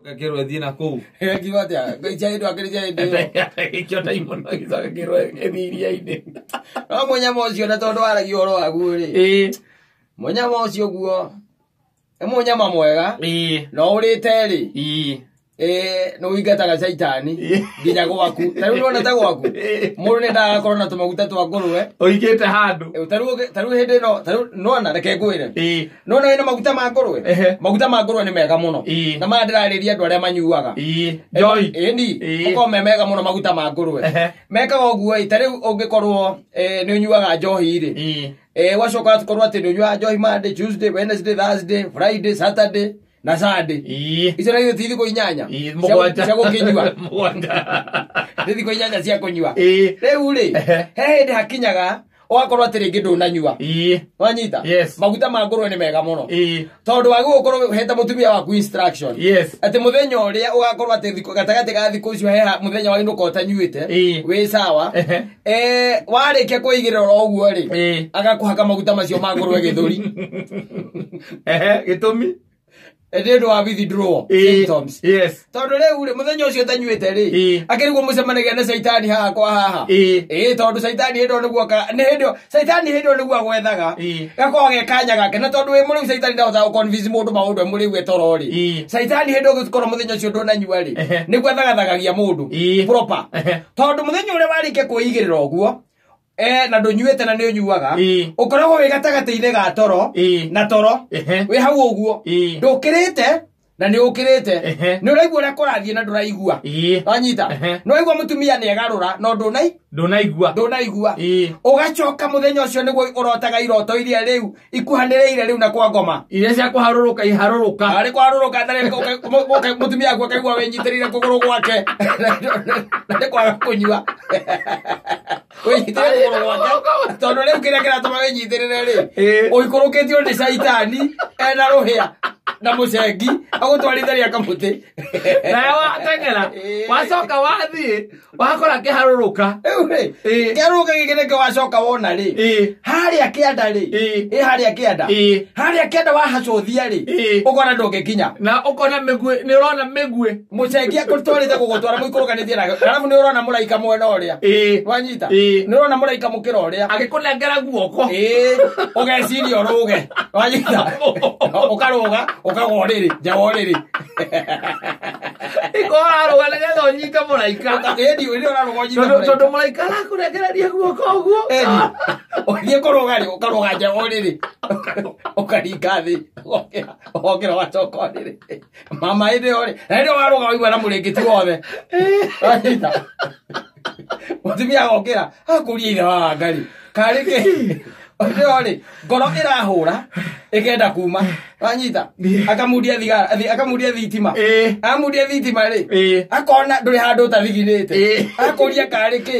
Gakĩrwo ĩthiĩ na kũu. Ngiuga atĩa? Ngai cia hĩndĩ akĩrĩ cia hĩndĩ ĩyo. Agĩikio ndaimono agĩcoka akĩrwo ĩthiĩ iria-inĩ. No mũnyama ũcio na tondũ waragia ũhoro waguo rĩ. Mũnyama ũcio guo nĩ mũnyama mwega no ũrĩte rĩ nĩ ũingataga caitani nginya gwaku. Ta rĩu nĩwona ta gwaku mũndũ nĩ endaga akorwo na tũmaguta twa ngũrwe. Ũigĩte handũ. Ta rĩu hĩndĩ ĩno, ta rĩu nĩwona, reke ngwĩre. Nĩwona wĩna maguta ma ngũrwe? Maguta ma ngũrwe nĩ mega mũno. Na maya ndĩrarĩria andũ arĩa manyuaga. Njoi. Ĩni, makoragwo me mega mũno maguta ma ngũrwe. Mekaga ũguo ĩ, ta rĩu ũngĩkorwo nĩ ũnyuaga njohi rĩ. Ũgacoka ũgakorwo atĩ nĩ ũnyuaga njohi Monday, Tuesday, Wednesday, Thursday, Friday, Saturday na Sunday. Icio na ti thikũ inyanya. Mũgwanja. Cia gũkĩnyua. Mũgwanja. Nĩ thikũ inyanya cia kũnyua. Rĩu rĩ, he hĩndĩ hakinyaga ũgakorwo atĩ rĩngĩ ndũnanyua. Wanyita? Yes. Maguta ma ngũrwe nĩ mega mũno. Tondũ wagĩrĩirwo gũkorwo ũhete mũtumia waku instruction. Atĩ mũthenya ũrĩa ũgakorwo atĩ thikũ gatagatĩ ga thikũ icio he mũthenya wa inũka ũtanyuĩte. Wĩ sawa. Warĩkia kwĩigĩrĩra oro ũguo rĩ, agakũhaka maguta macio ma ngũrwe gĩthũri. Gĩtũmi? Nĩ ũndũ wa withdrawal symptoms. Tondũ rĩu rĩ, mũthenya ũcio ũtanyuĩte rĩ, akĩrigwo mũcemanagia na caitani haha kwa haha. Tondũ caitani hĩndĩ ĩyo nĩguo nĩ hĩndĩ ĩyo, caitani hĩndĩ ĩyo nĩguo agwethaga. Gakorwo ge kanya gake. Na tondũ wĩ mũrĩu caitani ndahotaga gũ-convince mũndũ maũndũ e mũrĩu e toro rĩ. Caitani hĩndĩ ĩyo gũkorwo mũthenya ũcio ndũnanyua rĩ, nĩguo athagathagagia mũndũ. Proper. Tondũ mũthenya ũrĩa warĩkia kwĩigĩrĩra ũguo, na ndũnyuĩte na nĩ ũnyuaga, ũkoragwo wĩ gatagatĩ-inĩ ga toro na toro. Wĩ hau ũguo. Ndũkĩrĩte na nĩ ũkĩrĩte. Nĩ ũraigua ũrĩa kũrathiĩ na ndũraigua. Wanyita? Nĩ ũraigua mũtumia nĩ egarũra, no Ndũnaigua. ndũnaigua. Ũgacoka mũthenya ũcio nĩguo ũrotaga iroto iria rĩu ikuhanĩrĩire rĩu na kwa ngoma. Iria cia kũharũrũka iharũrũka. Arĩ kũharũrũka, na rĩrĩ mũtumia waku akaigua wĩnyitĩrĩire kũgũrũ gwake. Na nĩ kwaga kũnyua. Wĩnyitĩrĩire kũgũrũ gwake. Tondũ rĩu kĩrĩa kĩratũma wĩnyitĩrĩre rĩ, ũikũrũkĩtio nĩ caitani ena rũhĩa na mũcengi agũtwarithĩria kamũtĩ. Nawe wateng'era, wacoka wathiĩ, wakora kĩharũrũka. Rĩu rĩ, kĩharũrũka gĩkĩ nĩkĩo wacoka wona rĩ. Harĩa kĩanda rĩ. Harĩa kĩanda. Harĩa kĩanda wahacũthia rĩ. Ũkona ndũngĩkinya. Na ũkona mĩguĩ, nĩ ũrona mĩguĩ. Mũcengi akũtwarĩte gũgũtwara mũikũrũkanĩtie nake. Arabu nĩ ũrona mũraika mwena ũrĩa. Wanyita? Nĩ ũrona mũraika mũkĩra ũrĩa. Agĩkũnengera guoko. Ũgeciria ũrũge. Wanyita? Ũkarũga, ũkagwa ũrĩrĩ, nja wa ũrĩrĩ. Iko ũrarũga nĩgetha ũnyite mũraika. Ĩni, ĩni ũrarũga ũnyite Tondũ mũraika. tondũ mũraika arakũnengereria guoko ũguo. Ĩni. Ũthiĩ kũrũga rĩ, ũkarũga nja wa ũrĩrĩ. Ũkaringa thĩ, ũgokĩra ũgacoka ũrĩrĩ. Mama hĩndĩ ĩyo rĩ, na hĩndĩ ĩyo warũga waigua na mũrĩngĩti wothe. Wanyita? Mũtumia agokĩra, akũria ithe wa Wangari. Karĩ kĩ? Hĩndĩ ĩyo rĩ, ngoro ĩrahũra, ĩkenda kuma. Wanyita? Akamundia thigara, akamundia thitima. Amundia thitima rĩ, akona ndũrĩ handũ ũtathiginĩte. Akũria karĩ kĩ?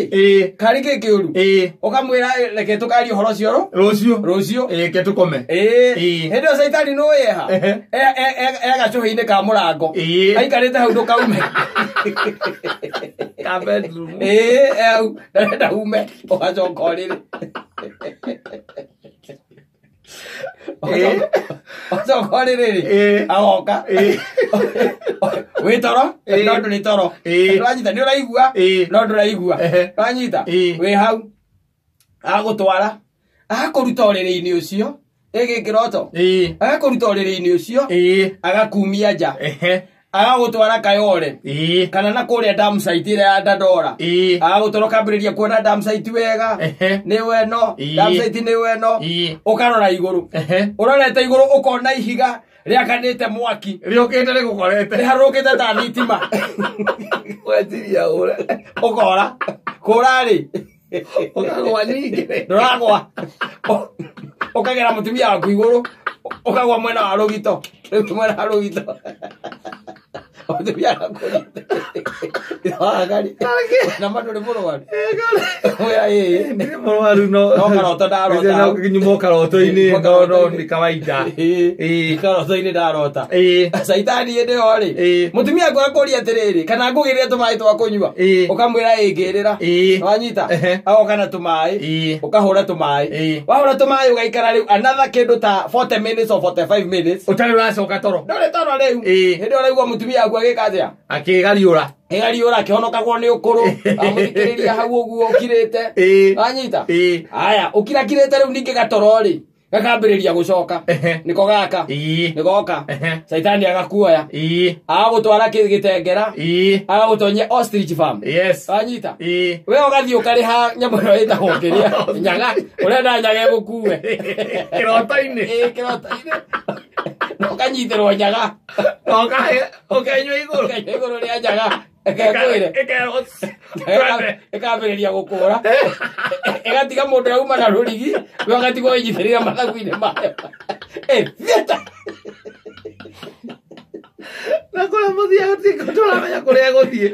Karĩ kĩ kĩũru? Ũkamwĩra, reke tũkarie ũhoro ũcio Rũciũ. Rũciũ. Reke tũkome. Hĩndĩ ĩyo caitani nĩ ũĩ eha? E gacũhĩ-inĩ ka mũrango. Aikarĩte hau ndũkaume. Ka bedroom. E hau, ndarenda ume, ũgacoka ũrĩrĩ. Ũgacoka ũrĩrĩ rĩ, agoka. Wĩ toro, no ndũrĩ toro. Ndũranyita, nĩ ũraigua, no ndũraigua. Ndũranyita, wĩ hau. Agũtwara, agakũruta ũrĩrĩ-inĩ ũcio, ĩgĩ kĩroto. Agakũruta ũrĩrĩ-inĩ ũcio, agakumia nja. Agagũtwara Kayole. Kana na kũrĩa dam site ĩrĩa ya Dandora. Agagũtwara ũkambĩrĩria kuona dam site wega. Nĩ weno, dam site nĩ weno. Ũkarora igũrũ. Ũrorete igũrũ ũkona ihiga rĩakanĩte mwaki. Rĩũkĩte rĩgũkorete. Rĩharũrũkĩte ta thitima. Weciria ũre. Ũkora. Kũra rĩ. Ũkagwa ningĩ. Ndũragwa. Ũkagera mũtumia waku igũrũ. Ũkagwa mwena wa rũgito. Rĩu mwena wa rũgito. Mũtumia waku. Wagari. Na ma ndũrĩ mũrwaru. Oya ĩĩ. Ndirĩ mũrwaru no. No karoto ndarota. No nyuma karoto-inĩ no no nĩ kawaida. Ĩĩ. Karoto-inĩ ndarota. Ĩĩ. Caitani hĩndĩ ĩyo rĩ. Ĩĩ. Mũtumia akwa akũria atĩrĩrĩ, kana ngũgĩrĩre tũmaĩ twa kũnyua. Ĩĩ. Ũkamwĩra ĩĩ ngĩrĩra. Ĩĩ. Wanyita? Ehe. Agoka na tũmaĩ. Ĩĩ. Ũkahũra tũmaĩ. Ĩĩ. Wahũra tũmaĩ ũgaikara rĩu another kĩndũ ta 40 minutes or 45 minutes. Ũtarĩ ũracoka toro. Ndũrĩ toro rĩu. Ĩĩ. Hĩndĩ ĩyo ũraigua mũtumia waku agĩka atĩa? Akĩgariũra. Ĩgariũra akĩhonokagwo nĩ ũkũrũ. Amũthikĩrĩria hau ũguo ũkirĩte. Ĩĩ. Wanyita? Ĩĩ. Aya, ũkirakirĩte rĩu ningĩ gatoro rĩ, gakambĩrĩria gũcoka. Ehe. Nĩko gaka. Ĩĩ. Nĩgoka. Ehe. Caitani agakuoya. Ĩĩ. Agagũtwara gĩtengera. Ĩĩ. Agagũtonyia ostrich farm. Yes. Wanyita? Ĩĩ. We ũgathiĩ ũkarĩha nyamũ ĩno ĩtagwo kĩrĩa nyaga ũrenda nyaga ĩgũkue. Kĩroto-inĩ. Ĩĩ, kĩroto-inĩ. Na ũkanyitĩrwo nyaga. Na ũkenyua igũrũ. Ũkenyua igũrũ rĩa nyaga. Ĩkekwĩre. Ĩkerwo. Twende. Ĩkambĩrĩria gũkũra. Ĩgatiga mũndũ auma na rũrigi, we ũgatigwo wĩnyitĩrĩire mathagu-inĩ mayo. Ĩ, thieta. Na kũrĩa mũthiaga tũramenya kũrĩa ĩgũthiĩ.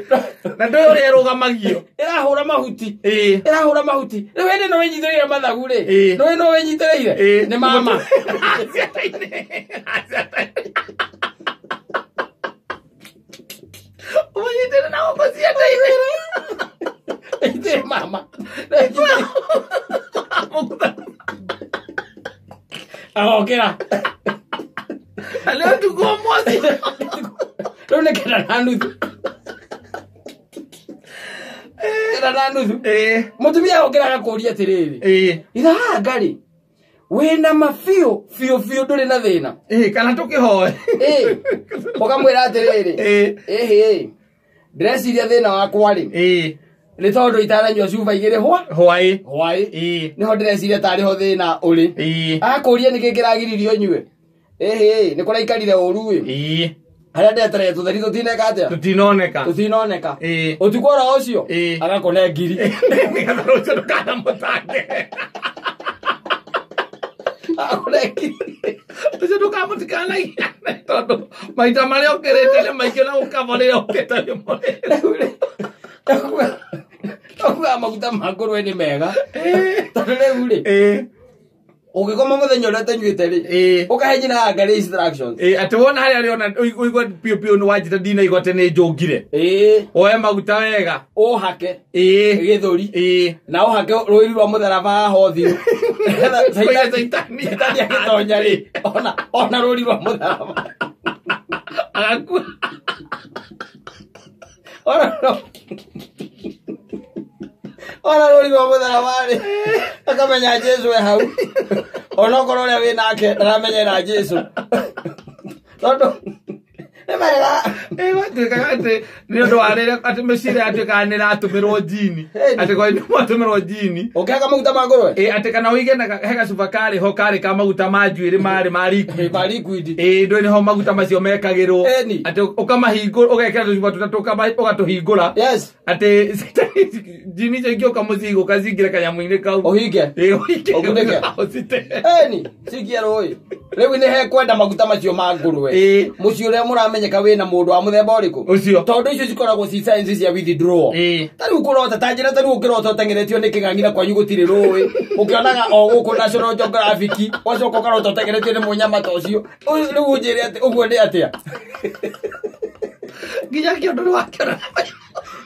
Na ndũĩ ũrĩa ĩrũgamagio. Ĩrahũra mahuti. Ĩĩ. Ĩrahũra mahuti. Rĩu hĩndĩ ĩno wĩnyitĩrĩire mathagu rĩ. Ĩĩ. Ndũĩ no wĩnyitĩrĩire? Ĩĩ. Nĩ mama. Ũmũnyitĩre na gũkũ cianda-inĩ. Ĩĩ, mama. Agokĩra. Na nĩ ũtukũ ũmũthĩ. Rĩu nĩ 9:30. 9:30. Ĩĩ. Mũtumia okĩra agakũria atĩrĩrĩ. Ĩĩ. Ithahanga rĩ, wĩna ma biũ biũ biũ ndũrĩ na thĩna. Ĩĩ, kana tũkĩhoe. Ĩĩ. Ũkamwĩra atĩrĩrĩ. Ĩĩ. Ĩhĩ. Ndĩreciria thĩna wakwa rĩ. Ĩĩ. Nĩ tondũ itaranyua cuba igĩrĩ hwa. Hwaĩ. Hwaĩ. Ĩĩ. Nĩho ndĩreciria tarĩ ho thĩna ũrĩ. Ĩĩ. Akũria nĩkĩ kĩragiririe ũnyue. Ĩhĩ, nĩ kũraikarire ũru ĩ. Ĩĩ. Harĩa ndeterere tũtheri tũtineka atĩa? Tũtinoneka. Tũtinoneka. Ĩĩ. Ũtukũ oro ũcio Ĩĩ. agakũne ngiri. Nĩgetha rũciũ ndũkanamũtange. Agakũne ngiri. Rũciũ ndũkamũtikanagiane tondũ maita marĩa ũkĩrĩte nĩ maingĩ na gũkaba rĩrĩa ũkĩte nĩ mũrĩre. Rĩu rĩ, ndakuga maguta ma ngũrwe nĩ mega. Tondũ rĩu rĩ, Ĩĩ. ũngĩkoma mũthenya ũrĩa ũtanyuĩte rĩ, Ĩĩ. ũkahe nyina wa Ngarĩ instructions. Ĩĩ, atĩ wona harĩa ũrĩona ũigua piũ piũ nĩ wanjĩta ndinaigua atĩ nĩ njũngire. Ĩĩ. Woe maguta wega. Ũhake. Ĩĩ. Gĩthũri. Ĩĩ. Na ũhake rũiri rwa mũtharaba haha ũthiũ. Kũiga caitani. Caitani agĩtonya rĩ, ona rũri rwa mũtharaba. Agakua. Ona rũri rwa mũtharaba rĩ, akamenya Jesũ e hau. Onokorwo ũrĩa wĩ nake ndaramenyera Jesũ. Tondũ nĩ mega. Ĩĩ, gwatuĩkaga atĩ nĩ ũndũ wa rĩrĩa atĩ mĩciĩ ĩrĩa yatuĩkaga nĩ ĩratũmĩrwo njini. Ĩni. Atĩ kwa nĩ mwatũmĩrwo njini. Ũkĩhaka maguta ma ngũrwe? Ĩĩ, atĩ kana ũige na he gacuba karĩ ho karĩ ka maguta ma njuĩrĩ marĩ ma liquid. Ĩĩ, ma liquid. Ĩĩ, ndũĩ nĩho maguta macio mekagĩrwo. Ĩni. Atĩ ũkamahingũra, ũgekĩra tũcuba tũtatũ ũgatũhingũra. Yes. Atĩ njini icio ingĩũka mũciĩ igũka cingĩre kanyamũ-inĩ kau. Ũhinge. Ĩĩ, ũhinge. Ũkunĩke. Ũcite. Ĩni, cikie rũĩ. Rĩu nĩ hekwenda maguta macio ma ngũrwe. Ĩĩ. Mũciĩ ũrĩa mũramenyeka wĩna mũndũ wa mũthemba ũrĩkũ? Ũcio. Tondũ icio cikoragwo ci signs cia withdrawal. Ĩĩ. Ta rĩu kũrota, ta njĩra ta rĩu ũkĩrota ũteng'eretio nĩ kĩng'ang'i na kwanyu gũtirĩ rũĩ. Ũkĩonaga o gũkũ National Geographic, wacoka ũkarota ũteng'eretio nĩ mũnyama ta ũcio. Ũyũ rĩu ũnjĩre atĩ ũguo nĩ atĩa? Nginya kĩondo nĩ wakĩona.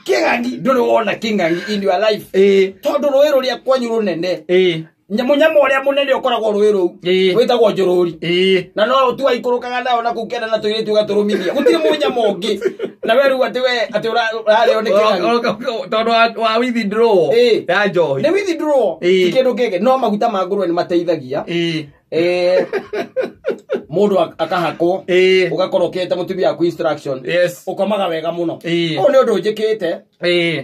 Kĩng'ang'i, ndũrĩ wona kĩng'ang'i in your life. Ĩĩ. Tondũ rũĩ rũrĩa kwanyu rũnene. Ĩĩ. Mũnyama ũrĩa mũnene ũkoragwo rũĩ rũu. Ĩĩ. Wĩtagwo njũrũri. Ĩĩ. Na no tu aikũrũkaga nayo na kũu kĩanda na tũirĩtu ũgatũrũmithia. Gũtirĩ mũnyama ũngĩ. Na we rĩu atĩ we atĩ ũrarĩo nĩ kĩng'ang'i. Tondũ wa withdrawal Ĩĩ. ya njohi. Nĩ withdrawal. Ĩĩ. Ti kĩndũ kĩngĩ. No maguta ma ngũrwe nĩ mateithagia. Ĩĩ. Ĩĩ. Mũndũ akahakwo. Ĩĩ. Ũgakorwo ũkĩhete mũtumia waku instruction. Yes. Ũkomaga wega mũno. Ĩĩ. Ũyũ nĩ ũndũ njĩkĩte. Ĩĩ.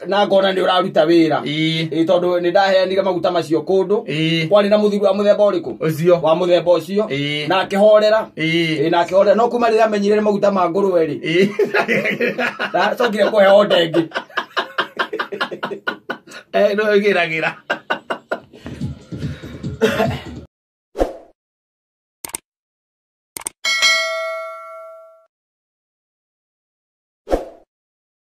Na ngona nĩ ũraruta wĩra. Ĩĩ. Ĩĩ, tondũ nĩ ndaheanire maguta macio kũndũ. Ĩĩ. Kwarĩ na mũthuri wa mũthemba ũrĩkũ? Ũcio. Wa mũthemba ũcio. Ĩĩ. Na akĩhorera. Ĩĩ. Ĩĩ, na akĩhorera. No kuma rĩrĩa amenyire nĩ maguta ma ngũrwe rĩ. Ĩĩ. Ndacokire kũheo ndengi. No ĩgĩragĩra.